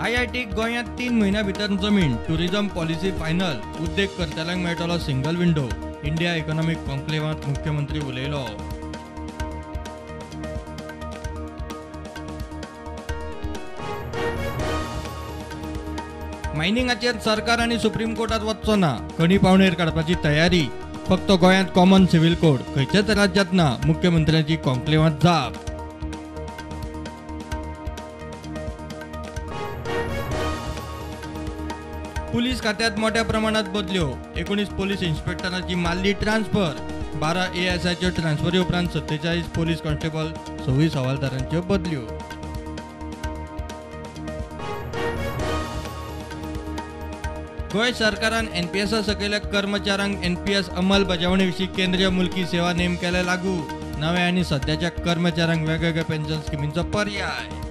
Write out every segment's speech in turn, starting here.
IIT गोंयांत 3 म्हयन्या भितर जमीन, टुरिझम पॉलिसी फायनल, उद्देग करतल्यांक मेळटलो सिंगल विंडो. इंडिया इकॉनॉमिक कॉन्क्लेवांत मुख्यमंत्री उलयलो. मायनिंगाचेर सरकार आनी सुप्रीम कोर्टात वचचो ना, खणी पावणेर काडपाची तयारी. फक्त गोंयांत कॉमन सिव्हिल कोड, खंयच्याच राज्यांत ना, मुख्यमंत्र्यांची कॉन्क्लेवांत जाप. पुलीस खात्यात मोठ्या प्रमाणात बदल्यो, 19 पोलीस इन्स्पेक्टरांची मारली ट्रान्सफर, 12 एएसआयच्यो ट्रान्सफरी उपरांत 47 पोलीस कॉन्स्टेबल, 26 हवालदारांच्यो बदल्यो. गोंय सरकारान एनपीएसा सकयल्या कर्मचाऱ्यांक एनपीएस अंमलबजावणी विशीं केंद्रीय मुलकी सेवा नेम केले लागू. नव्या आनी सद्याच्या कर्मचाऱ्यांक वेगवेगळ्या पेन्शन स्किमींचो पर्याय.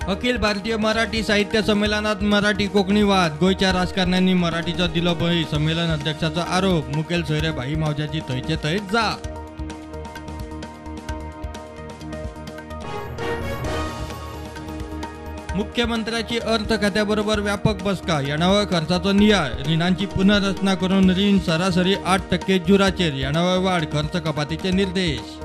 अखिल भारतीय मराठी साहित्य संमेलनात मराठी कोंकणी वाद, गोंयच्या राजकारण्यांनी मराठीचो दिलो बळी, संमेलन अध्यक्षाचो आरोप, मुखेल सोयरे भाई मावज्याची थंयचे थंयच जाप. मुख्यमंत्र्याची अर्थ खात्याबरोबर व्यापक बसका, येणावळ खर्चाचो नियाळ, रिणांची पुनर्रचना करून रीण सरासरी 8% जुराचेर, येणावळ वाड, खर्च कपातीचे निर्देश.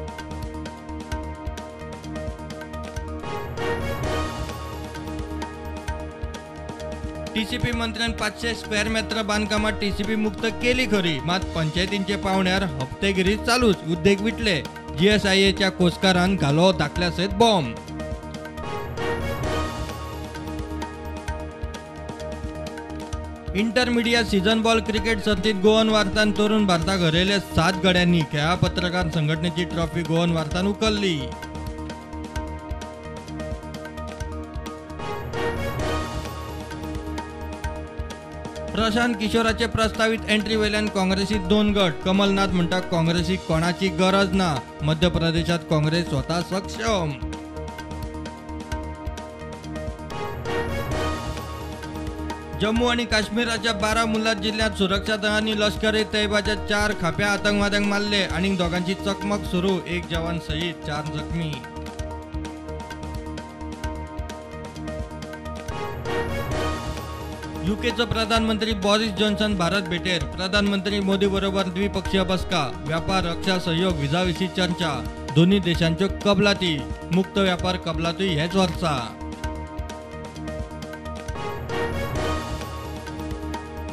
टीसीपी मंत्र्यान 500 स्क्वेअर मेत्र बांदकामात टीसीपी मुक्त केली खरी, मात पंचायतींचे पावण्यार हप्तेगिरी चालूच, उद्देग विटले. जीएसआयएच्या कोसकारान घालो दाखल्या सयत bomb. Intermedia season ball cricket सर्तीत गोवन वार्तान तरुण भारताक हरयले 7 गड्यांनी. खेळा पत्रकार संघटनेची ट्रॉफी गोवन वार्तान उखल्ली. प्रशांत किशोराचे प्रस्तावित एंट्री वेल्यान काँग्रेसीत 2 गट, कमलनाथ म्हणटा काँग्रेसीक कोणाची गरज ना, मध्य प्रदेशात काँग्रेस स्वतः सक्षम. जम्मू आणि काश्मीराच्या बारामुल्ला जिल्ह्यात सुरक्षा दळांनी लष्कर ए तैयबाच्या 4 खाप्या आतंकवाद्यांक मारले आणि दोघांची चकमक सुरू, 1 जवान शहीद, 4 जखमी. यूकेचो प्रधानमंत्री बॉरिस जॉन्सन भारत भेटेर, प्रधानमंत्री मोदी बरोबर द्विपक्षीय बसका, व्यापार, रक्षा सहयोग, विजा विशीं चर्चा, दोन्ही देशांच्यो कबलाती, मुक्त व्यापार कबलाती हेच वर्सा.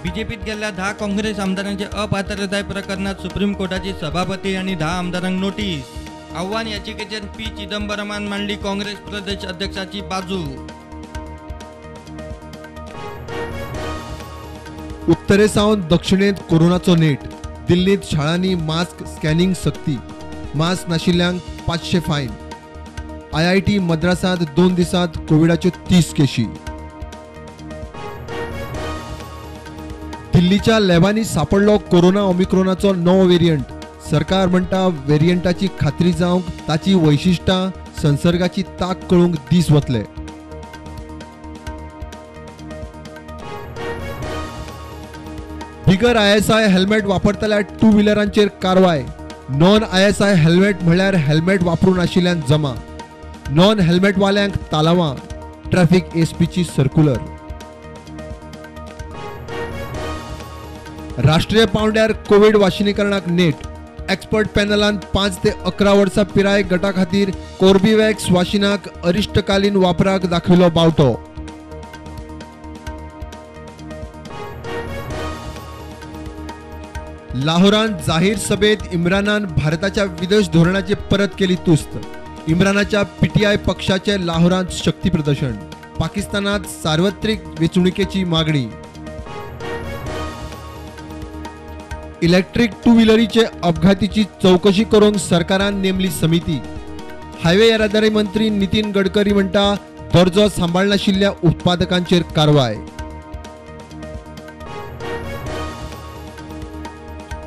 बीजेपीत गेल्ल्या 10 काँग्रेस आमदारांचे अपात्रताय प्रकरणात सुप्रीम कोर्टाची सभापती आनी 10 आमदारांक नोटीस. आव्हान याचिकेचेर पी चिदंबरमान मांडली काँग्रेस प्रदेश अध्यक्षाची बाजू. उत्तरे सावन दक्षिणेंत कोरोनाचो नेट, दिल्लींत शाळांनी मास्क स्कॅनिंग सक्ती, मास्क नाशिल्ल्यांक 500 फायन. आयआयटी मद्रासांत 2 दिसांत कोविडाच्यो 30 केशी. दिल्लीच्या लॅबांनी सापडलो कोरोना ओमिक्रोनाचो नवो वेरियंट. सरकार म्हणटा वेरियंटाची खात्री जावंक ताची वैशिश्टां, संसर्गाची ताक कळूंक दीस वतले. बिगर आयएसआय हेल्मेट वापरतल्या टू व्हिलरांचेर कारवाय. नॉन आयएसआय हेल्मेट म्हळ्यार हेल्मेट वापरूं नाशिल्ल्यान जमा, नॉन हेल्मेटवाल्यांक तालावां, ट्रॅफिक एसपीची सर्क्युलर. राष्ट्रीय पावंड्यार कोविड वाशिनीकरणाक नेट, एक्सपर्ट पॅनलान 5 ते 11 वर्सां पिराय गटा खातीर कोर्बेवॅक्स वाशिनाक अरिश्टकालीन वापराक दाखयलो बावटो. लाहोरान जाहीर सभेत इम्रानान भारताच्या विदेश धोरणाची परत केली तुस्त. इम्रानाच्या पीटीआय पक्षाचे लाहोरांत शक्ती प्रदर्शन, पाकिस्तानात सार्वत्रिक वेंचणुकेची मागणी. इलेक्ट्रीक टू व्हिलरीचे अपघातीची चौकशी करूंक सरकारान नेमली समिती. हायवे येरादारी मंत्री नितीन गडकरी म्हणटा दर्जो सांबाळनाशिल्ल्या उत्पादकांचेर कारवाय.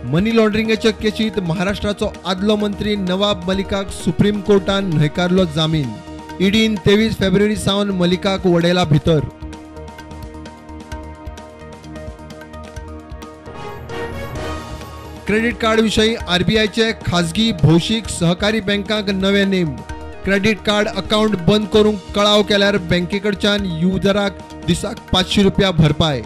मनी लॉन्ड्रिंगाच्या केशीत महाराष्ट्राचो आदलो मंत्री नवाब मलिकाक सुप्रीम कोर्टान न्हयकारलो जामीन. ईडीन 23 फेब्रुवारी सावन मलिकाक वडयला भितर. क्रेडिट कार्ड विशीं आरबीआयचे खाजगी भौशीक सहकारी बँकांक नवे नेम. क्रेडिट कार्ड अकाउंट बंद करूंक कळाव केल्यार बँकेकडच्यान युजराक दिसाक 500 रुपया भरपाय.